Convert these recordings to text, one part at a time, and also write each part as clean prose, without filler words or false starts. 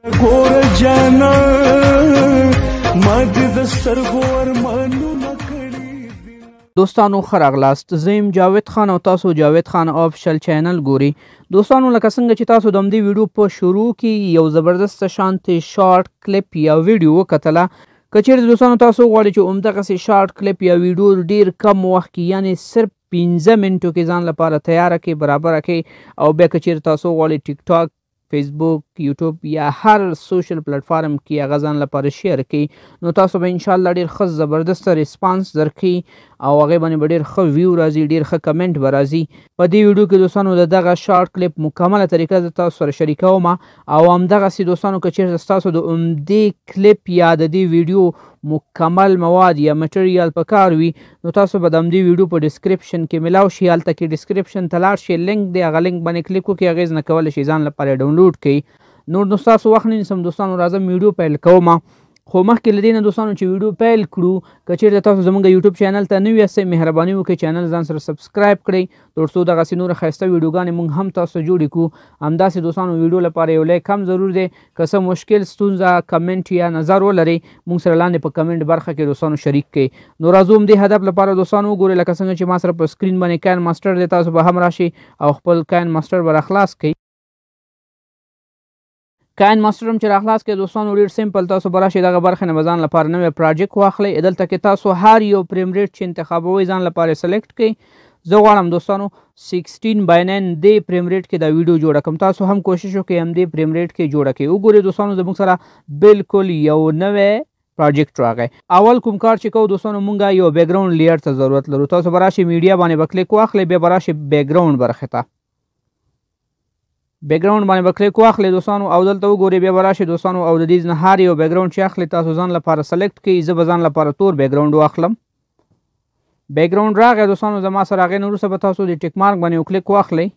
ګور جانا ما دې د سترګو ارمانونه کړي. دوستانو ښه راغلاست، زه یم جاوید خان او تاسو جاوید خان افیشل چینل ګوري. دوستانو لکه څنګه چې تاسو د همدې ویډیو په شروع کې یو زبردست شانتې شارټ کلیپ یا ویډیو وکتله، که چیرې دوستانو تاسو غواړئ چې همدغسې شارټ کلیپ یا ویډیو ډیر کم وخت کې، یعنې صرف 5 منټو کې ځان لپاره تیاره کړئ، برابره کړئ، او بیا که چیرې تاسو غواړئ ټیک ټاک، فیسبوک، یوټیوب یا هر سوشل پلیټفارم کې هغه ځان لپاره شیر کړئ، نو تاسو به انشاءالله ډیر ښه زبردست ریسپانس درکړي او هغې باندې به ډیر ښه ویو راځي، ډیر ښه کمنټ به راځي. په دې ویډیو کې دوستانو د دغه شارټ کلیپ مکمله طریقه زه تاسو سره شریکوم. او همدغسې دوستانو که چیرته ستاسو د عمدې کلیپ یا د دې ویډیو مکمل مواد یا مټریال په کار وي، نو تاسو به د همدې ویډیو په ډسکرپشن کې ملاو شي. هلته کې ډسکرپشن ته لاړ شئ، لینک دی، هغه لینک باندې کلیک وکړئ، هغې نه کولی شئ ځان لپاره ډاونلوډ کړئ. نور نو ستاسو وخت نه نیسم دوستانو، راځم ویډیو پیل کوم. خو مخکې له دې نه دوستانو چې ویډیو پیل کړو، که چیرته تاسو زموږ یوټیوب چینل ته نوي یاستئ، مهرباني وکړئ چینل ځان سره سبسکرایب کړئ، تر څو دغسې نوره ښایسته ویډیوګانې موږ هم تاسو ته جوړې کړو. همداسې دوستانو ویډیو لپاره یو لایک هم ضرور دی. که څه مشکل، ستونزه، کمنټ یا نظر ولرئ، موږ سره لاندې په کمنټ برخه کې دوستانو شریک کړئ. نو راځو همدې هدف لپاره دوستانو وګورئ، لکه څنګه چې ما سره په سکرین باندې کاین ماسټر دی، تاسو به هم راشئ او خپل کاین ماسټر به راخلاص کړئ. کاین ماسټر هم چې راخلاص کړئ دوستانو، ډېر سمپل تاسو به راشئ دغه برخې نه به ځان لپاره نوی پروجیکټ واخلئ. دلته کې تاسو هر یو فریم ریټ چې انتخابوئ ځان لپاره سلیکټ کړئ. زه غواړم دوستانو 16:9 دې فریم ریټ کې دا ویډیو جوړه کړم، تاسو هم کوشش وکړئ همدې فریم ریټ کې جوړه کړئ. وګورئ دوستانو زموږ سره بالکل یو نوی پروجیکټ راغی. اول کوم کار چې کوو دوستانو، مونږ یو بیکګراوند لیر ته ضرورت لرو. تاسو به راشئ میډیا باندې به کلیک واخلئ، بیا به راشئ بیکګراوند برخې ته، بیکګراوند باندې به کلیک واخلئ دوستانو، او دلته وګورئ بیا به راشئ دوستانو او د دې نه هر یو بیکګراوند چې اخلئ تاسو ځان لپاره سلیکټ کړئ. زه به ځان لپاره تور بیکګراوند واخلم. بیکګراوند راغی دوستانو زما سره، هغې نه وروسته به تاسو د ټیک مارک باندې یو کلیک واخلئ.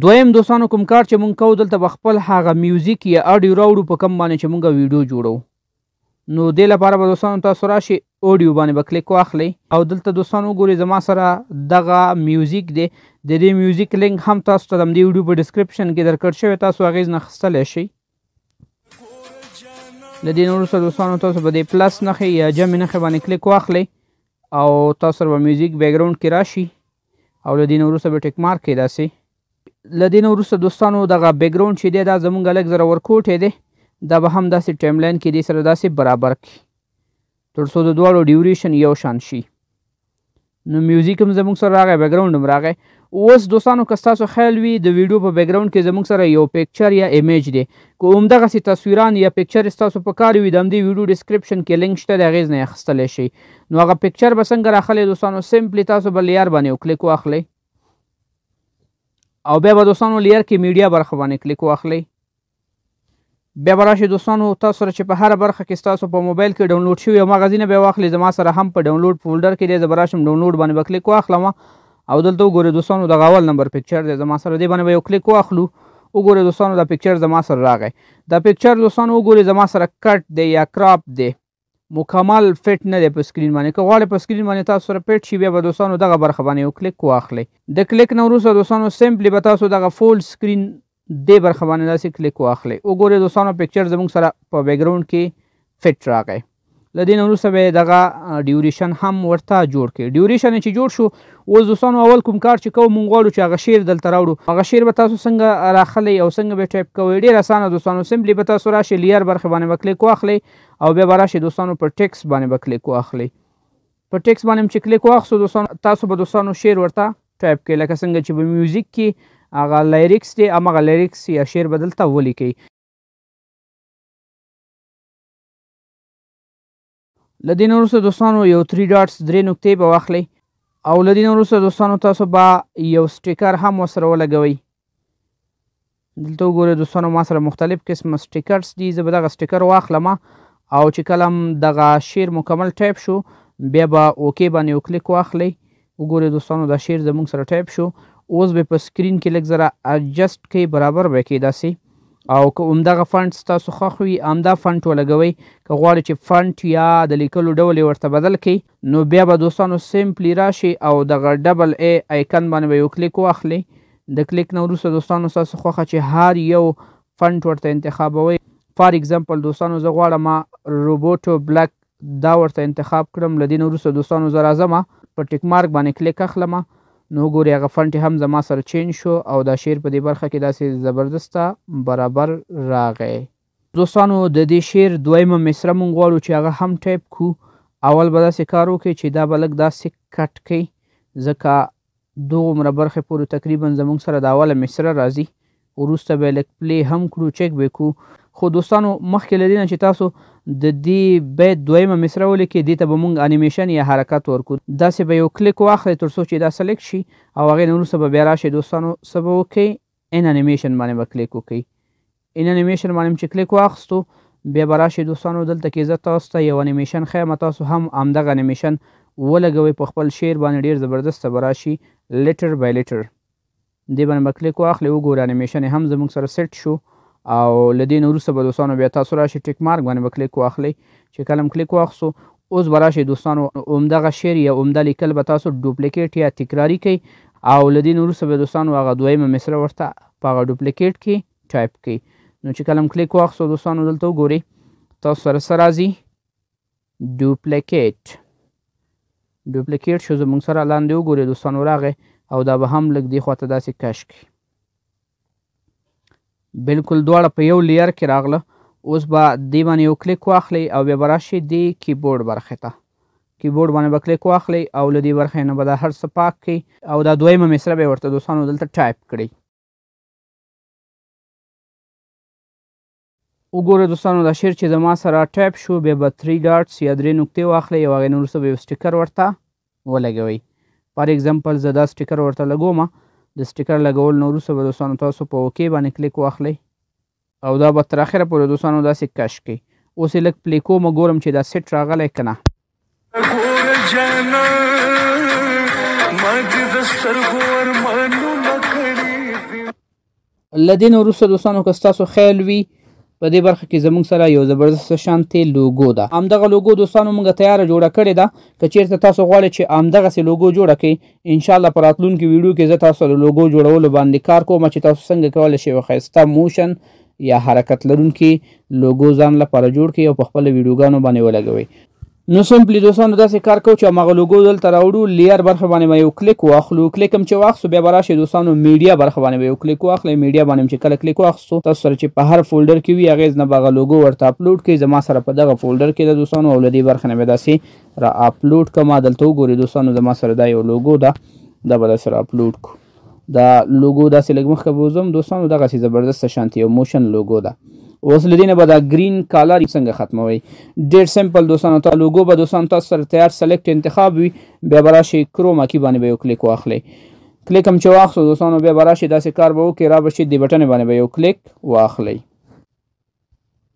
دویم دوستانو کوم کار چې مونږ کوو، دلته به خپل هغه میوزیک یا اډیو راوړو په کوم باندې چې مونږ ویډیو جوړو. نو دې لپاره به دوستانو تاسو راشئ اډیو باندې به کلیک واخلئ، او دلته دوستانو وګورئ زما سره دغه میوزیک دی. د دې میوزیک لینک هم تاسو ته د همدې ویډیو په ډسکرپشن کې درکړ شوی، تاسو هغې نه اخیستلی شئ. له دې نه وروسته دوستانو تاسو به دې پلس نښې یا جمع نښې باندې کلیک واخلئ، او تاسو سره به میوزیک بیکګراوند کې راشي، او له دې نه وروسته به ټیک مارک کړئ داسې. له دې نه وروسته دوستانو دغه بیکګراوند چې دی دا زمونږ لږ زره ورکوټی دی، دا به هم داسې ټایم لاین کې دې سره داسې برابر کړي، تر څو د دواړو ډیوریشن یو شان شي. نو میوزیک هم زموږ سره راغی، بیکګراوند هم راغی. اوس دوستانو که ستاسو خیال وي د ویډیو په بیکګراوند کې زموږ سره یو پکچر یا ایمیج دی، که همدغسې تصویران یا پکچر ستاسو په کار وي، د همدې ویډیو ډسکرپشن کې لینک شته، د هغې نه یې اخیستلی شئ. نو هغه پکچر به څنګه راخلئ دوستانو، سمپلی تاسو به لیر باندې یو کلیک واخلئ، او بیا به دوستانو لیر کې میډیا برخه باندې کلیک واخلئ. بیا به راشئ دوستانو تاسو سره چې په هره برخه کې ستاسو په موبایل کې ډاونلوډ شوي هماغه ځینې به یې واخلئ. زما سره هم په ډاونلوډ فولډر کې دی، زه به راشم ډاونلوډ باندې به کلیک واخلم، او دلته وګورئ دوستانو دغه اول نمبر پکچر دی زما سره، دې باندې به یو کلیک واخلو. وګورئ دوستانو دا پکچر زما سره راغی. دا پکچر دوستانو وګورئ زما سره کټ دی یا کراپ دی، مکمل فټ نه دی په سکرین باندې. که غواړئ په سکرین باندې تاسو سره فټ شي، بیا به دوستانو دغه برخه باندې یو کلیک واخلئ. د کلیک نه وروسته دوستانو سمپلی به تاسو دغه فول سکرین دې برخه باندې داسې کلیک واخلئ. وګورئ دوستانو پکچر زموږ سره په بیکګراوند کې فټ راغی. له دې نه وروسته به یې دغه ډیوریشن هم ورته جوړ کړي. ډیوریشن یې چې جوړ شو، اوس دوستانو اول کوم کار چې کوو، مونږ غواړو چې هغه شعر دلته راوړو. هغه شعر به تاسو څنګه راخلئ او څنګه به ټایپ کوئ، ډېر اسانه دوستانو. سمپلی به تاسو راشئ لیر برخې باندې به کلیک واخلئ، او بیا به راشئ دوستانو په ټیکس باندې به کلیک واخلئ. په ټیکس باندې هم چې کلیک واخلو دوستانو، تاسو به دوستانو شعر ورته ټایپ کړئ، لکه څنګه چې په میوزیک کې هغه لایریکس دی، هماغه لایریکس یا شعر به دلته ولیکئ. له دې نه وروسته دوستانو یو 3 ډاټس 3 نقطې به واخلئ، او له دې نه وروسته دوستانو تاسو به یو سټیکر هم ورسره ولګوئ. دلته وګورئ دوستانو ما سره مختلف قسمه سټیکرز دي، زه به دغه سټیکر واخلم، او چې کله هم دغه شعر مکمل ټایپ شو، بیا به اوکی باندې یو کلیک واخلئ. وګورئ دوستانو دا شعر زموږ سره ټایپ شو. اوس به په سکرین کې لږ ذره اډجسټ کړئ، برابر به یې کړئ داسې. او که همدغه فنټ ستاسو خوښ وي همدا فنټ ولګوئ. که غواړئ چې فنټ یا د لیکلو ډول یې ورته بدل کړئ، نو بیا به دوستانو سمپلی راشئ او دغه ډبل ای آیکن باندې به یو کلیک واخلئ. د کلیک نه وروسته دوستانو ستاسو خوښه چې هر یو font ورته انتخابوئ. for example دوستانو زه غواړم Roboto Black دا ورته انتخاب کړم. له دې نه وروسته دوستانو زه راځم په tick mark باندې کلیک اخلم، نو وګورئ هغه font هم زما سره change شو او دا شعر په دې برخه کې داسې زبردسته برابر راغی. دوستانو د دې شعر دویمه مصره مونږ غواړو چې هغه هم ټایپ کړو. اول به داسې کار وکړئ چې دا به لږ داسې cut کړئ، ځکه دغومره برخې پورې تقریبا زموږ سره د اوله مصره راځي. وروسته به یې لږ play هم کړو، چک به یې کړو. خو دوستانو مخکې له دې نه چې تاسو د دې بیت دویمه مصره ولیکئ، دې ته به مونږ انیمیشن یا حرکت ورکړو. داسې به یو کلیک واخلئ تر څو چې دا select شي او هغې نه وروسته به بیا راشئ دوستانو څه به وکړئ، in animation باندې به کلیک وکړئ. in animation باندې چې کلیک واخیستو بیا به راشئ دوستانو دلته کې زه تاسو ته یو انیمیشن ښیم، تاسو هم همدغه انیمیشن ولګوئ په خپل شعر باندې، ډېر زبردسته به راشي. letter by letter دې باندې به کلیک واخلئ، وګورئ انیمیشن یې هم زموږ سره سیټ شو. او له دې نه وروسته به دوستانو بیا تاسو راشئ tick mark باندې به کلیک واخلئ. چې کله هم کلیک واخیستو اوس به راشئ دوستانو همدغه شعر یا همدا لیکل به تاسو duplicate یا تکراري کړئ او له دې نه وروسته به دوستانو هغه دویمه مصره ورته په هغه duplicate کې ټایپ کړئ. نو چې کله هم کلیک واخیستو دوستانو دلته وګورئ تاسو سره څه راځي، duplicate. duplicate شو زموږ سره لاندې وګورئ دوستانو راغی او دا به هم لږ دې خواته داسې کش کړي. بالکل دواړه په یو layer کې راغله. اوس به دې باندې یو کلیک واخلئ او بیا به راشئ دې کیبورډ برخې ته. کیبورډ باندې به کلیک واخلئ او له دې برخې نه به دا هر څه پاک کړئ او دا دویمه مصره به یې ورته دوستانو دلته ټایپ کړئ. وګورئ دوستانو دا شعر چې زما سره ټایپ شو، بیا به 3 dots یا 3 نقطې واخلئ او هغې نه وروسته به یو sticker ورته ولګوئ. for example زه دا sticker ورته لګوم. د sticker لګولو نه وروسته به دوستانو تاسو په OK باندې کلیک واخلئ او دا به تر اخره پورې دوستانو داسې کش کړئ. اوس یې لږ play کوم، ګورم چې دا سیټ راغلی که نه. له دې نه وروسته دوستانو که ستاسو خیال وي په دې برخه کې زموږ سره یو زبردست شانتې لوګو ده. همدغه لوګو دوستانو موږ تیاره جوړه کړې ده. که چیرته تاسو غواړئ چې همدغسې لوګو جوړه کړئ، انشاءالله په راتلونکي ویډیو کې زه تاسو د لوګو جوړولو باندې کار کوم چې تاسو څنګه کولی شئ یو ښایسته motion یا حرکت لرونکي لوګو ځان لپاره جوړ کړئ او په خپلو ویډیوګانو باندې ولګوئ. نو simply دوستانو داسې کار کوو چې هماغه لوګو دلته راوړو، layer برخه باندې به یو کلیک واخلو. کلیک هم چې واخیستو بیا به راشي دوستانو media برخه باندې به یو کلیک واخلئ. media باندې هم چې کله کلیک واخیستو تاسو سره چې په هر folder کې وي هغې نه به هغه لوګو ورته اپلوډ کړئ. زما سره په دغه folder کې ده دوستانو او له دې برخې نه به داسې را اپلوډ کړم. دلته وګورئ دوستانو زما سره دا یو لوګو ده، دا به داسې را اپلوډ کړو. دا لوګو داسې لږ مخکې بوځم دوستانو، دغسې زبردسته شانتې یو motion لوګو ده. اوس له دې نه به دا green color څنګه ختموئ؟ ډېر simple دوستانو، تا لوګو به دوستانو تاسو سره تیار select انتخاب وي. بیا به راشئ chroma key باندې به یو کلیک واخلئ. کلیک هم چې واخلو دوستانو بیا به راشئ داسې کار به وکړئ، را به شئ دې بټنې باندې به یو کلیک واخلئ.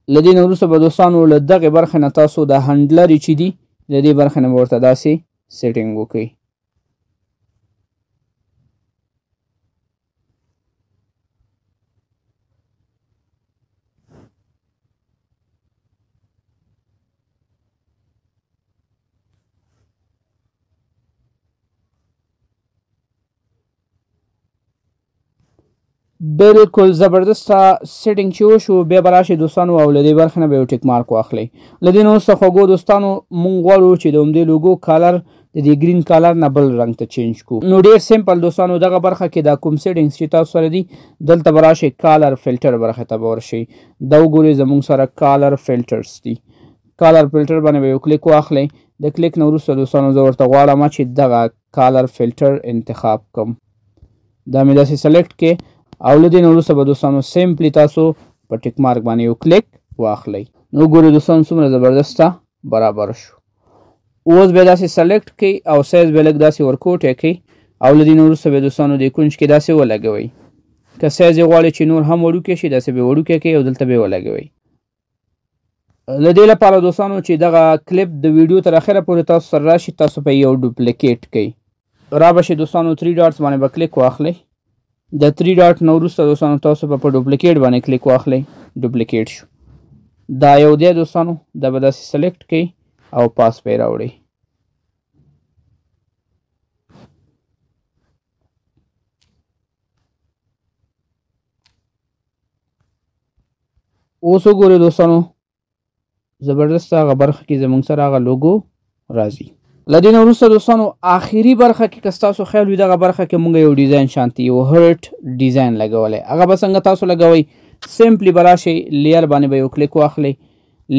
له دې نه وروسته به دوستانو له دغې برخې نه تاسو د handle ې چې دي له دې برخې نه به ورته داسې setting وکړئ. بالکل زبردسته setting چې وشو بیا به راشئ دوستانو او له دې برخې نه به یو tick mark واخلئ. له دې نه وروسته خوږو دوستانو مونږ غواړو چې د همدې لوګو color د دې green color نه بل رنګ ته change کړو. نو ډېر simple دوستانو دغه برخه کې دا کوم settings چې تاسو سره دي دلته به راشئ color filter برخې ته به ورشئ. دا وګورئ زموږ سره color filters دي. color filter باندې به یو کلیک واخلئ. د کلیک نه وروسته دوستانو زه ورته غواړم چې دغه color filter انتخاب کړم. دا مې داسې select کړې او له دې نه وروسته به دوستانو simply تاسو په tick mark باندې یو کلیک واخلئ. نو ګورئ دوستانو څومره زبردسته برابر شو. اوس به داسې select کړئ او سایز به لږ داسې ورکوټی کړئ او له دې نه وروسته به دوستانو دې کونج کې داسې ولګوئ. که سایز یې غواړئ چې نور هم وړوکی شي داسې به وړوکی کړئ او دلته به یې ولګوئ. له دې لپاره دوستانو چې دغه کلیپ د ویډیو تر اخره پورې تاسو سره راشي تاسو به یو duplicate کړئ. را به شئ دوستانو 3 dots باندې به کلیک واخلئ. د 3 dot نه وروسته دوستانو تاسو به په duplicate باندې کلیک واخلئ. duplicate شو. دا یو دی دوستانو، دا به داسې select کړئ او پاس به یې راوړئ. اوس وګورئ دوستانو، زبردست هغه برخه کې زموږ سره هغه لوګو راځي. له دې نه وروسته دوستانو آخري برخه کې که ستاسو خیال وي، دغه برخه کې موږ یو ډیزاین شانتي یو heart design لګولی. هغه به څنګه تاسو لګوئ؟ simply به راشئ، layer باندې به یو کلیک واخلئ،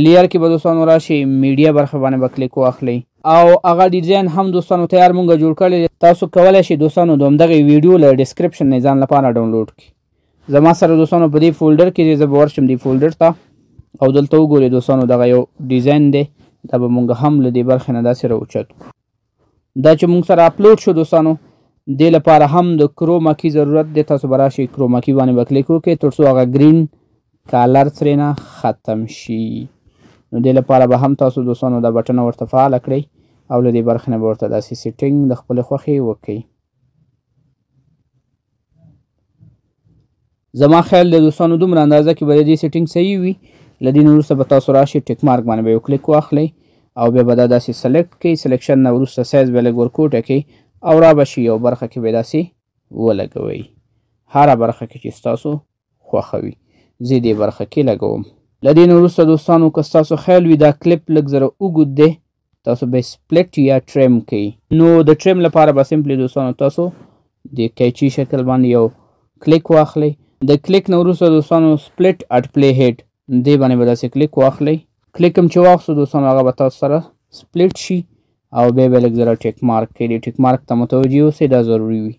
layer کې به دوستانو راشئ، media برخه باندې به کلیک واخلئ او هغه ډیزاین هم دوستانو تیار مونږ جوړ کړی دی. تاسو کولی شئ دوستانو د همدغې ویډیو له description نه ځان لپاره download کړئ. زما سره دوستانو په دې folder کې دی، زه به ورشم دې folder ته او دلته وګورئ دوستانو، دغه یو ډیزاین دی، دا به مونږ هم له دې برخې نه داسې راوچت کړو. دا چې مونږ سره اپلوډ شو دوستانو، دې لپاره هم د chroma key ضرورت دی. تاسو به راشئ chroma key باندې به کلیک وکړئ تر څو هغه green color ترېنه ختم شي. نو دې لپاره به هم تاسو دوستانو دا بټنه ورته فعاله کړئ او له دې برخې نه به ورته داسې setting د خپلې خوښې وکړئ. زما خیال دی دوستانو دومره اندازه کې به د دې setting صحیح وي. له دې نه وروسته به تاسو راشئ tick mark باندې به یو کلیک واخلئ او بیا به دا داسې select کړئ. selection نه وروسته سایز به لږ ورکوټه کړئ او را به شي یو برخه کې به داسې ولګوئ، هره برخه کې چې ستاسو خوښه وي. زه دې برخه کې لګوم. له دې نه وروسته دوستانو که ستاسو خیال وي دا کلیپ لږ زره اوږد دی، تاسو به split یا trim کړئ. نو د trim لپاره به simply دوستانو تاسو د قیچي شکل باندې یو کلیک واخلئ. د کلیک نه وروسته دوستانو split at playhead دې باندې به داسې کلیک واخلئ. کلیک هم چې واخلو دوستانو هغه به تاسو سره split شي او بیا به لږ زره tick mark کړئ. دې tick mark ته متوجه اوسئ، دا ضروري وي.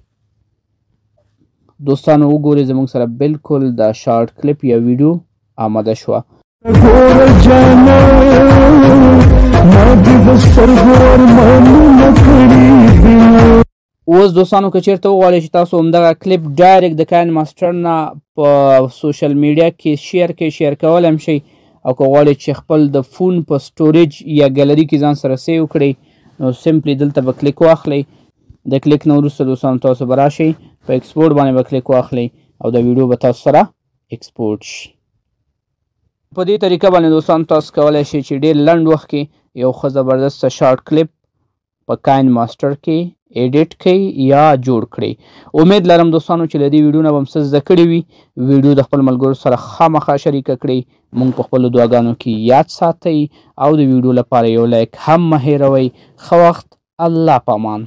دوستانو وګورئ زموږ سره بالکل دا short clip یا ویډیو آماده شوه. ګوره جانه ما دې د سترګو ارمانونه کړي دي. اوس دوستانو که چېرته وغواړئ چې تاسو همدغه کلیپ direct د KineMaster نه په social media کې share کړئ، share کولی هم شئ. او که غواړئ چې خپل د فون په storage یا ګالري کې ځان سره save کړئ، نو simply دلته به کلیک واخلئ. د کلیک نه وروسته دوستانو تاسو به راشئ په export باندې به کلیک واخلئ او د ویډیو به تاسو سره export شي. په دې طریقه باندې دوستان تاسو کولی شئ چې ډېر لنډ وخت کې یو ښه زبردست short clip په KineMaster کې edit کړئ یا جوړ کړئ. امید لرم دوستانو چې له دې ویډیو نه به مو څه زده کړي وي. ویډیو د خپل ملګرو سره خامخا شریکه کړئ. موږ په خپلو دعاګانو کې یاد ساتئ او د ویډیو لپاره یو like هم مه هېروئ. ښه وخت، الله پامان.